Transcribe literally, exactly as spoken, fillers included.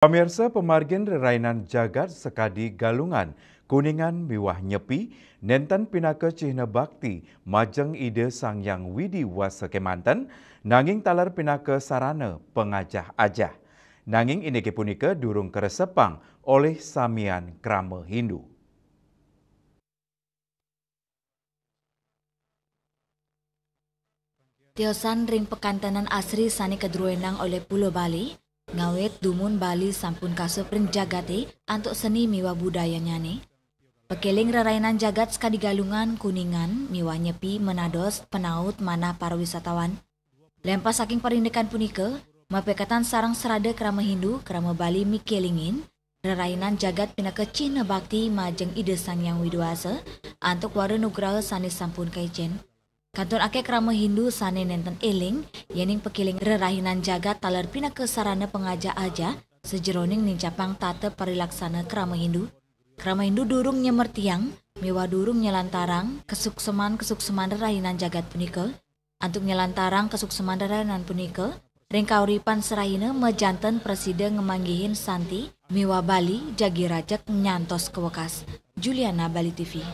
Pamirsa, pamargin rerainan jagat sakadi Galungan, Kuningan miwah Nyepi nenten pinaka cihna bakti majeng Ida Sang Hyang Widi Wasa kemanten, nanging taler pinaka sarana pangajah-ajah. Nanging indik punika durung karesepang olih samian krama Hindu. Tiosan ring pakantenan asri sane kadruenang olih Pulo Bali, ngawit dumun Bali sampun kasup ring jagate antuk seni miwah budayanyane. Pakeling rerainan jagat sakadi Galungan, Kuningan, miwah Nyepi manados panaut manah para wisatawan. Lempah saking parindikan punika, mapaiketan sareng srada krama Hindu, krama Bali mikelingin rerainan jagat pinaka cihna bakti majeng Ida Sang Hyang Widi Wasa antuk wara nugraha sane sampun kaicen. Kantun akeh krama Hindu sane nenten eling yening pakeling rerainan jagat taler pinaka sarana pangajah-ajah sajeroning nincapang tata parilaksana krama Hindu. Krama Hindu durung nyemertiang miwah durung nyalantarang kasukseman-kasukseman rerainan jagat punika. Antuk nyalantarang kasukseman rerainan punika, ring kauripan sarahina majanten prasida ngamanggihin santi miwah Bali jagi rajeg nyantos kawekas. Juliana, Bali T V.